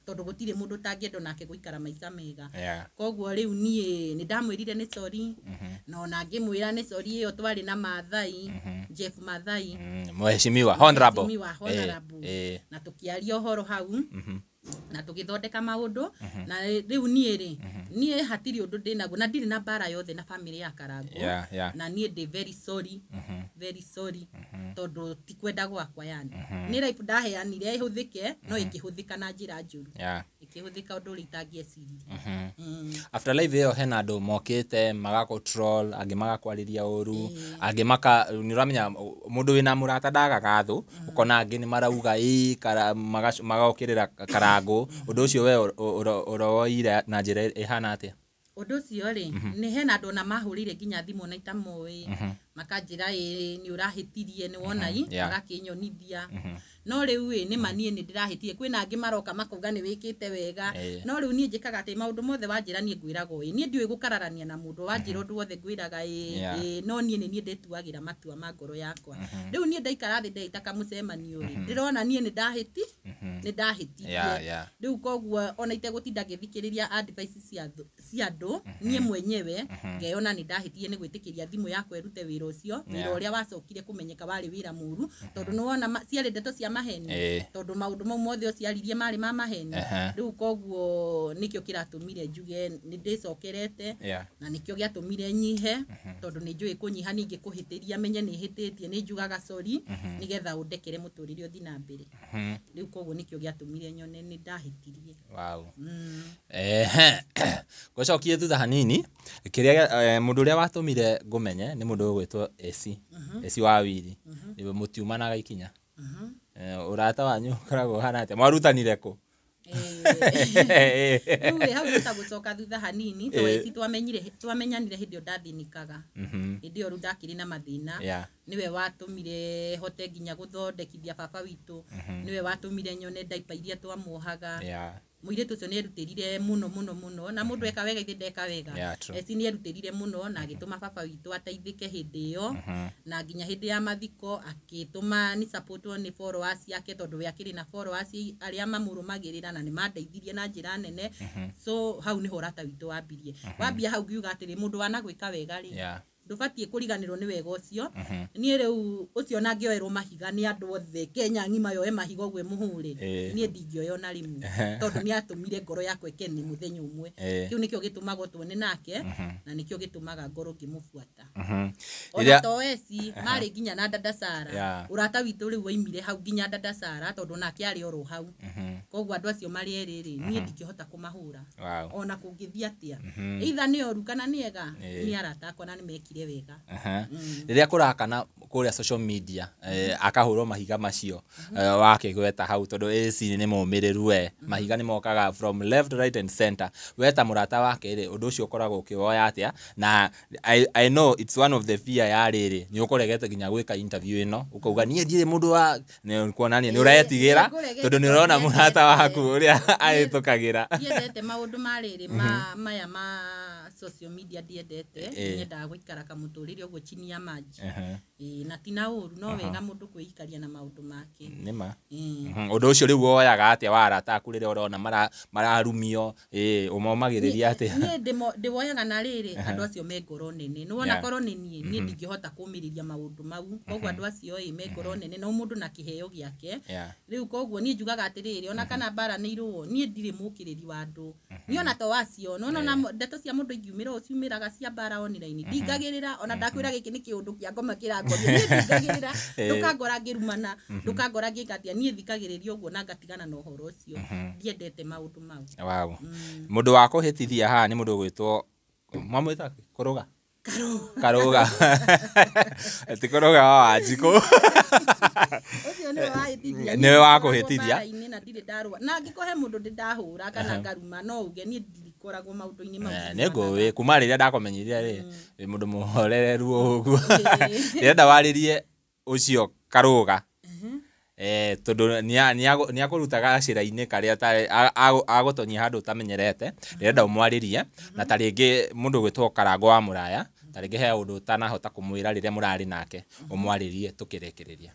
tondũ gũtirĩ mũndũ ũtangĩenda nake gũikara maica mega. Koguo rĩu niĩ nĩ ndamwĩrire nĩ sorry, na ona ngĩmwĩra nĩ sorry ĩyo twarĩ na Maathai, Jeff Maathai, Mheshimiwa honorable, Mheshimiwa honorable, na tũkĩaria ũhoro hau, na tũgĩthondeka maũndũ. Na rĩu niĩ rĩ, niĩ hatirĩ ũndũ ndĩnaguo, na ndirĩ na mbara yothe na family ya Karangũ. Na niĩ ndĩ very sorry, very sorry, tondũ ti kwenda gwakwa yani. Nĩ life ndaheanire ĩhũthĩke, no ĩkĩhũthĩka na njĩra njũru. Ĩkĩhũthĩka ũndũ ũrĩa itangĩeciririe. After live ĩyo hena andũ mokĩte magakũ troll, angĩ magakwarĩria ũru, angĩ maka, nĩ ũramenya mũndũ wĩna mũrata ndagaga thũ, ũkona angĩ nĩ marauga ĩ, magokĩrĩra Karangũ. Ũndũ ũcio we ũroire na njĩra ĩhana atĩa? Ũndũ ũcio rĩ, nĩ hena andũ ona mahũrĩire nginya thimũ na itamoĩ, makanjĩra ĩ nĩ ũrahĩtirie, nĩ wona i, magakĩnyonithia. No rĩu ĩ, nĩ ma niĩ nĩ ndĩrahĩtirie, kwĩna angĩ maroka makauga nĩ wĩkĩte wega. No rĩu niĩ njĩkaga atĩ maũndũ mothe wanjĩra niĩ ngwĩraga ĩ, niĩ ndiũĩ gũkararania na mũndũ, wanjĩra ũndũ wothe ngwĩraga ĩ, no niĩ nĩ niĩ ndĩtuagĩra matua ma ngoro yakwa. Rĩu niĩ ndaikara thĩ ndeita kamũcemanio rĩ, ndĩrona niĩ nĩ ndahĩtirie. Rĩu koguo ona itegũtinda ngĩthikĩrĩria advice cia andũ, niĩ mwenyewe ngeyona nĩ ndahĩtirie nĩ gwĩtĩkĩria thimũ yakwa ĩrute wĩra ũcio, wĩra ũrĩa wacokire kũmenyeka warĩ wĩra mũru, tondũ nĩ wona ciarĩ ndeto cia maheni, tondũ maũndũ mau mothe ũciaririe marĩ ma maheni. Rĩu koguo nĩkĩo kĩratũmire njuge nĩ ndĩcokerete, na nĩkĩo gĩatũmire nyihe, tondũ nĩ njũĩ kũnyiha ningĩ kũhĩtĩria menye nĩ hĩtĩtie, nĩ njugaga sorry nĩgetha ũndekere mũtũrĩre ũthiĩ na mbere. Rĩu koguo nĩkĩo gĩatũmire nyone nĩ ndahĩtirie. Wow. Ngũcokie thutha hanini, kĩrĩa mũndũ ũrĩa watũmire ngũmenye nĩ mũndũ ũgwĩtwo AC, AC wa Wili. Mũtiumanaga ikinya. Ũrata wanyu ũkoragwo ũhana atĩa? Mwarutanire kũ? Rĩu hau nĩ ta gũcoka thutha hanini, to AC twamenyanire hĩndĩ ĩyo ndathĩnĩkaga. Hĩndĩ ĩyo rĩu ndakĩrĩ na mathĩna. Nĩwe watũmire hote nginya gũthondekithia baba witũ. Nĩwe watũmire nyone diaper iria twamuohaga. Mũirĩtu ũcio nĩ erutĩrire mũno mũno mũno, na mũndũ eka wega ithe ndeka wega. AC nĩ erutĩrire mũno na agĩtũma baba witũ ateithĩke hĩndĩ ĩyo, na nginya hĩndĩ ya mathiko akĩtũma ni support nĩ followers yake, tondũ we akĩrĩ na followers arĩa mamũrũmagĩrĩra na nĩ mandeithirie na njĩra nene. So hau nĩho ũrata witũ wambirie. Wambia hau ngiuga atĩrĩ, mũndũ wanagwĩka wega rĩ, ndũbatiĩ kũriganĩrwo nĩ wega ũcio. Niĩ rĩu ũcio ona angĩoerwo mahiga nĩ andũ othe Kenya ng'ima yoe mahiga ũguo ĩmũhũre, niĩ ndingĩoya ona rĩmwe, tondũ nĩ atũmire ngoro yakwa ĩkene mũthenya ũmwe. Kĩu nĩkĩo gĩtũmaga tuone nake, na nĩkĩo gĩtũmaga ngoro ngĩmũbuata. Ona to AC marĩ nginya na Dada Sara, ũrata witũ rĩu waimire hau nginya Dada Sara, tondũ nake arĩ oro hau. Koguo andũ acio marĩ erĩ rĩ, niĩ ndingĩhota kũmahũra ona kũngĩthiĩ atĩa, either nĩ oru kana nĩ ega, nĩ arata akwa na nĩ mekire Nĩanjĩkire wega. Rĩrĩa kũrakana kũrĩa social media, akahũrwo mahiga macio, wakĩgweta hau tondũ AC nĩ mũmĩrĩru we, mahiga nĩ mokaga from left, right and center. We ta mũrata wake rĩ, ũndũ ũcio ũkoragwo ũkĩwoya atĩa? Na I know it's one of the fear ya rĩrĩ, nĩ ũkũregete nginya gwĩka interview ĩno, ũkauga niĩ ndirĩ mũndũ wa nĩ kuonania nĩ ũretigĩra tondũ nĩ ũrona mũrata waku ũrĩa ahĩtũkagĩra. Ndiendete maũndũ ma rĩrĩ maya ma social media, ndiendete. Nyendaga gũikara kamũtũrĩre ũguo chini ya maji. Na ti na ũru, no wega mũndũ kwĩikaria na maũndũ make. Nĩma. Ũndũ ũcio rĩu woyaga atĩa wa arata aku rĩrĩa ũrona mararumio, ũmomagĩrĩria atĩa? Niĩ ndĩwoyaga na rĩrĩ, andũ acio me ngoro nene. Nĩwona korwo nĩ niĩ, niĩ ndingĩhota kũmĩrĩria maũndũ mau. Koguo andũ acio ĩ me ngoro nene, no mũndũ na kĩheo gĩake. Rĩu koguo niĩ njugaga atĩrĩrĩ, ona kana mbara nĩ irũo, niĩ ndirĩ mũkĩrĩri wa andũ. Niĩ ona to acio, nĩwona ona ndeto cia mũndũ ingiumĩra ũũ ciumĩraga cia mbara online, ndingagĩrĩra. Ona ndakwĩra gĩkĩ nĩ kĩũndũ kĩa ngoma kĩrangoria, niĩ ndingagĩrĩra. Ndũkangora ngĩrumana, ndũkangora ngĩka atĩa, niĩ thikagĩrĩria ũguo na ngatigana na ũhoro ũcio. Ndiendete maũndũ mau. Wow. Mũndũ wa kũhĩtithia haha nĩ mũndũ ũgwĩtwo, mwamwĩta Kũrũga? Karũga. Ti Kũrũga wa Wanjikũ. Ũcio nĩwe wahĩtithia. Nĩwe wa kũhĩtithia. Mbara-inĩ na ndirĩ ndarũa, na angĩkorwo he mũndũ ndĩ ndahũra kana ngaruma, no uge niĩ ndikoragwo maũndũ-inĩ mau. Nĩ ngũĩ kuma rĩrĩa ndakũmenyire rĩ, wĩ mũndũ mũhorereru ũguo. Ndĩrenda warĩrie ũcio Karũga, tondũ nĩ akũrutaga gacĩra-inĩ karĩa agũtonyia handũ ũtamenyerete. Ndĩrenda ũmwarĩrie, na ta rĩngĩ mũndũ ũgwĩtwo Karango wa Mũraya, ta rĩngĩ he ũndũ ũtanahota kũmwĩra rĩrĩa mũrarĩ nake, ũmwarĩrie tũkĩrĩkĩrĩria.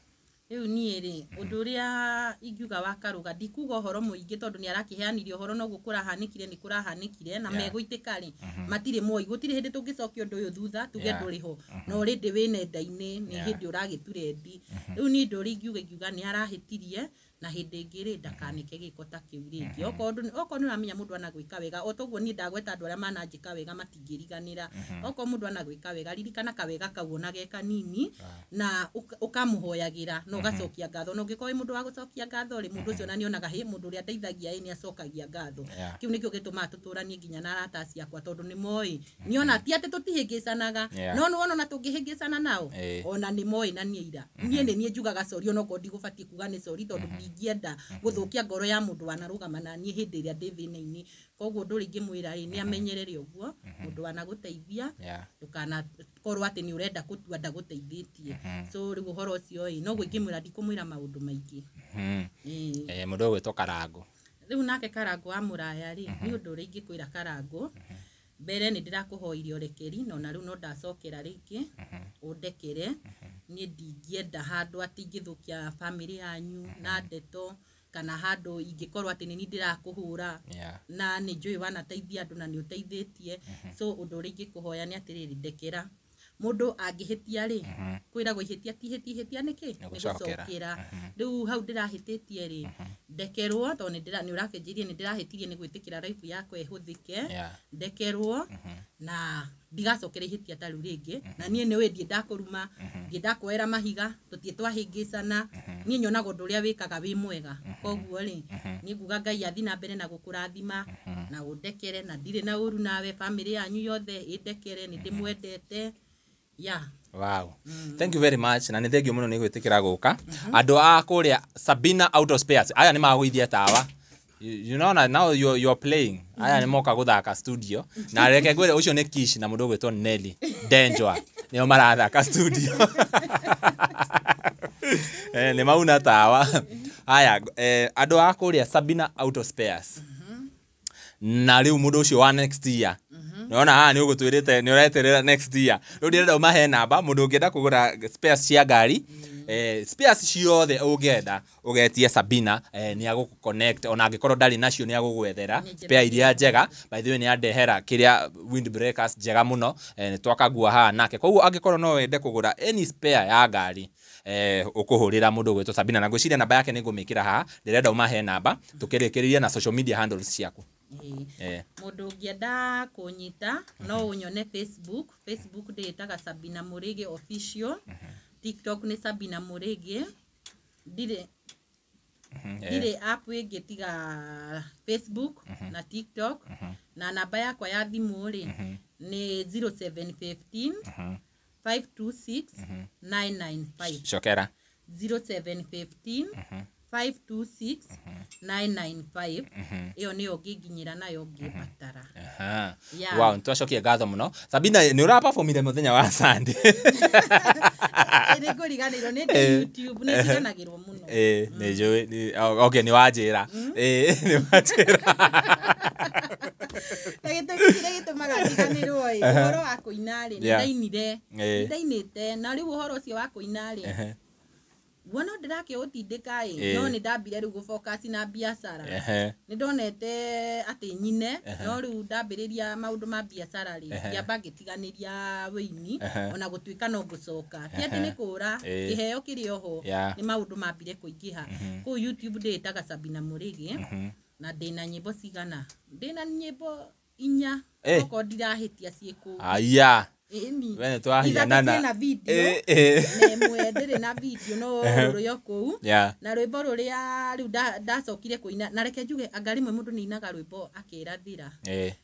Rĩu niĩ rĩ, ũndũ ũrĩa ingiuga wa Karũga, ndikuga ũhoro mũingĩ tondũ nĩ arakĩheanire ũhoro, noguo kũrahanĩkire nĩ kũrahanĩkire na megũitĩka rĩ, matirĩ moi. Gũtirĩ hĩndĩ tũngĩcokia ũndũ ũyũ thutha tuge ndũrĩ ho, na already wĩ nenda-inĩ, nĩ hĩndĩ ũragĩturendi. Rĩu niĩ ũndũ ũrĩa ingiuga nĩ arahĩtirie, na hĩndĩ ĩngĩ rĩ, ndakanĩke gĩko ta kĩu rĩngĩ. Okorwo nĩ ũramenya mũndũ anagwĩka wega, o toguo niĩ ndagweta andũ arĩa mananjĩka wega matingĩriganĩra. Okorwo mũndũ anagwĩka wega, ririkana kawega kau ona ge kanini, na ũkamũhoyagĩra na ũgacokia ngatho. Na ũngĩkorwo wĩ mũndũ wa gũcokia ngatho rĩ, mũndũ ũcio ona nĩonaga hĩ mũndũ ũrĩa ndeithagia ĩ nĩacokagia ngatho. Kĩu nĩkĩo gĩtũmaga tũtũranie nginya na arata acio akwa, tondũ nĩ moĩ nĩona ti atĩ tũtihĩngĩcanaga, no nĩwona ona tũngĩhĩngĩcana nao, ona nĩ moĩ na niĩ ira niĩ nĩ niĩ njugaga sorry, onokorwo ndigũbatiĩ kuga nĩ sorry, tondũ ndingĩenda gũthũkia ngoro ya mũndũ wanarũgama na niĩ hĩndĩ ĩrĩa ndĩ thĩna-inĩ. Koguo ũndũ ũrĩa ingĩmwĩra ĩ, nĩ amenyerere ũguo mũndũ wanagũteithia, ndũkanakorwo atĩ nĩ ũrenda gũtua ndagũteithĩtie. So rĩu ũhoro ũcio ĩ noguo ingĩmwĩra, ndikũmwĩra maũndũ maingĩ. Mũndũ ũgwĩtwo Karango. Rĩu nake Karango wa Mũraya rĩ, nĩ ũndũ ũrĩa ingĩkwĩra Karango, mbere nĩ ndĩrakũhoire ũrekeri, na ona rĩu no ndacokera rĩngĩ ũndekere. Niĩ ndingĩenda handũ atĩ ingĩthũkia bamĩrĩ yanyu na ndeto, kana handũ ingĩkorwo atĩ nĩ niĩ ndĩrakũhũra, na nĩ njũĩ wanateithia andũ na nĩ ũteithĩtie. So ũndũ ũrĩa ingĩkũhoya nĩ atĩrĩrĩ, ndekera. Mũndũ angĩhĩtia rĩ, kwĩragwo ihĩtia ti ihĩtia, ihĩtia nĩkĩ? Nĩ gũcokera. Gũcokera. Rĩu hau ndĩrahĩtĩtie rĩ, ndekerwo, tondũ nĩ ũrakĩnjĩrire nĩ ndĩrahĩtirie nĩ gwĩtĩkĩra life yakwa ĩhũthĩke. Ndekerwo na ndigacokera ihĩtia ta rĩu rĩngĩ. Na niĩ nĩ ũĩ ndiĩ ndakũruma, ndiĩ ndakuoera mahiga, tũtiĩ twahĩngĩcana. Niĩ nyonaga ũndũ ũrĩa wĩkaga wĩ mwega. Koguo rĩ, niĩ nguga Ngai athiĩ na mbere na gũkũrathima na ũndekere, na ndirĩ na ũru nawe, bamĩrĩ yanyu yothe ĩndekere, nĩ ndĩmwendete. Wow. Thank you very much, na nĩ thengiũ mũno nĩ gwĩtĩkĩra gũka. Andũ a kũrĩa Sabina Auto Spares, aya nĩ magũithia tawa. You know now you're playing. Aya nĩ moka gũthaka studio. Na reke ngwĩre ũcio nĩ Kish na mũndũ ũgwĩtwo Nelly Denjwa. Nĩo marathaka studio. Nĩ mauna tawa. Aya, andũ a kũrĩa Sabina Auto Spares. Na rĩu mũndũ ũcio wa next year, nĩwona haha nĩ ũgũtwĩrĩte nĩ ũreterera next year. Rĩu ndĩrenda ũmahe namba, mũndũ ũngĩenda kũgũra spares cia ngari, spares ciothe ũngĩenda ũgetie Sabina, nĩ agũkũ connect, ona angĩkorwo ndarĩ nacio nĩ agũgwethera spare iria njega. By the way, nĩ andehera kĩrĩa windbreakers njega mũno, nĩ twakagua haha nake. Koguo angĩkorwo no wende kũgũra any spare ya ngari, ũkũhũrĩra mũndũ ũgwĩtwo Sabina, na ngwĩciria namba yake nĩ ngũmĩkĩra haha. Ndĩrenda ũmahe namba tũkĩrĩkĩrĩria na social media handles ciaku. Mũndũ ũngĩenda kũnyita no ũnyone Facebook. Facebook ndĩĩtaga Sabina Mũrĩgĩ Official. TikTok nĩ Sabina Mũrĩgĩ. Ndirĩ app ĩngĩ tiga Facebook na TikTok. Na namba yakwa ya thimũ rĩ, nĩ 0715 526 995. Cokera. 0715 526 995. Ĩyo nĩyo ngĩnginyĩra nayo ngĩbatara. Aha. Yeah. Wow, nĩtwacokia ngatho mũno. Sabina, nĩ ũraperformire mũthenya wa Sunday. Nĩ ngũriganĩrwo nĩ ndĩ YouTube, nĩ ndiganagĩrwo mũno. Nĩ njũĩ. Okay, nĩ wanjĩra. Nĩ wanjĩra. Na gĩtũmi kĩrĩa gĩtũmaga ndiganĩrwo ĩ, ũhoro wa kũina rĩ, nĩ ndainire. Nĩ ndainĩte, na rĩu ũhoro ũcio wa kũina rĩ, guo no ndĩrakĩũtindĩka ĩ, no nĩ ndambire rĩu gũfocus na biacara. Nĩ ndonete atĩ nyine, no rĩu ndambĩrĩria maũndũ ma biacara rĩ, ngĩamba ngĩtiganĩria wĩini, ona gũtuĩka no ngũcoka. Ti atĩ nĩ kũra, kĩheo kĩrĩ oho, nĩ maũndũ mambire kũingĩha. Kũu YouTube ndĩĩtaga Sabina Mũrĩgĩ, na ndĩna nyĩmbo cigana? Ndĩna nyĩmbo 4, okorwo ndirahĩtia ciĩ kũu. Aya. Ĩni. We nĩ twahianana. Ithatũ ciĩna video, na ĩmwe ndĩrĩ na video, no rũrĩ o kũu. Na rwĩmbo rũrĩa rĩu ndacokire kũina, na reke njuge anga rĩmwe mũndũ nĩ ainaga rwĩmbo akĩrathira.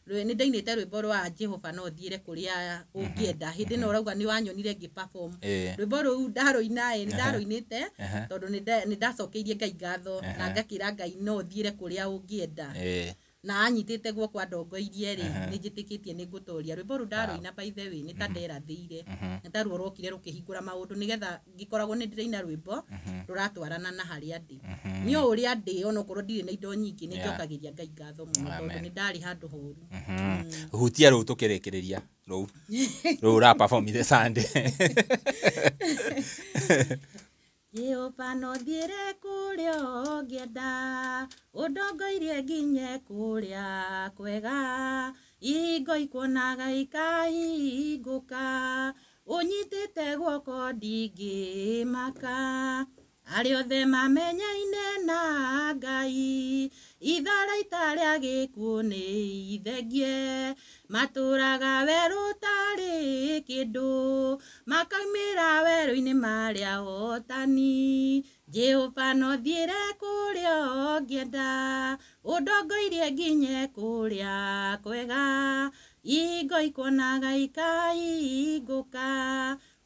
Nĩ ndainĩte rwĩmbo rwa Jehova no thiĩre kũrĩa ũngĩenda. Hĩndĩ ĩno ũrauga nĩ wanyonire ngĩ perform. Rwĩmbo rũu ndarũina ĩ, nĩ ndarũinĩte, tondũ nĩ ndacokeirie Ngai ngatho, na ngakĩra Ngai no thiĩre kũrĩa ũngĩenda. Na anyitĩte guoko andongoirie rĩ, nĩ njĩtĩkĩtie nĩ ngũtoria. Rwĩmbo rũu ndarũina by the way, nĩ ta nderathĩire. Nĩ ta ruo rwokire rũkĩhingũra maũndũ, nĩgetha ngĩkoragwo nĩ ndĩraina rwĩmbo rũratwarana na harĩa ndĩ. Nĩ o ũrĩa ndĩ, onokorwo ndirĩ na indo nyingĩ, nĩ njokagĩria Ngai ngatho mũno, tondũ nĩ ndarĩ handũ horu. Hutia rũu tũkĩrĩkĩrĩria. Rũu. Rũu ũraperformire Sunday. Jehova no thiĩre kũrĩa ũngĩenda, ũndongoirie nginye kũrĩa kwega, ihingo ikuonaga ikahingũka, ũnyitĩte guoko ndingĩmaka. Arĩa othe mamenyaine na Ngai, itharaita rĩa gĩkuũ nĩ ithengie, matũraga werũ tarĩ kĩndũ, makaumĩra werũ-inĩ marĩ ahotani. Jehova no thiĩre kũrĩa ũngĩenda, ũndongoirie nginye kũrĩa kwega, ihingo ikuonaga ikahingũka,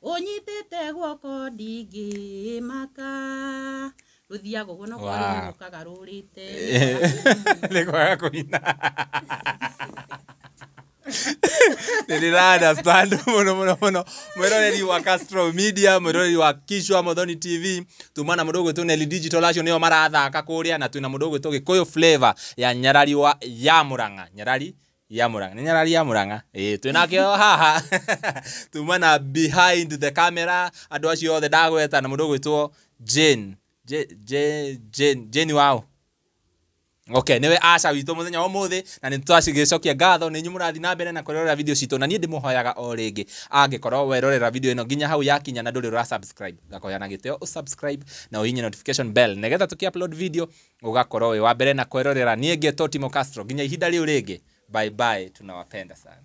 ũnyitĩte guoko ndingĩmaka. Rũthiaga ũguo, no korwo rĩmwe rũkaga rũrĩte. Nĩ kwaga kũina. Nĩ ndĩra understand mũno mũno mũno. Mwĩroreri wa Castro Media, mwĩroreri wa Kishwa Muthoni TV, tuma na mũndũ ũgwĩtwo Nelly Digital, acio nĩo marathaka kũrĩa, na twĩna mũndũ ũgwĩtwo Gĩkũyũ Flavor ya Nyarari wa ya Murang'a. Nyarari ya Murang'a. Nĩ Nyarari ya Murang'a. Twĩnake o haha. Tuma na behind the camera, andũ acio othe ndagweta, na mũndũ ũgwĩtwo Jane. Jane wao. Okay, niwe Asha witũ mũthenya wa ũmũthĩ, na nĩ twacigĩcokia ngatho nĩ inyuĩ mũrathiĩ na mbere na kwĩrorera video citũ, na niĩ ndĩmũhoyaga o rĩngĩ, angĩkorwo werorera video ĩno nginya hau yakinya na ndũrĩ ũra subscribe, ngakoya na gĩtĩo ũsubscribe na ũhihinye notification bell, nĩgetha tũkĩ upload video ũgakorwo wĩ wa mbere na kwĩrorera. Niĩ ngetwo Timo Castro, nginya ihinda rĩu rĩngĩ, bye bye, tunawapenda sana.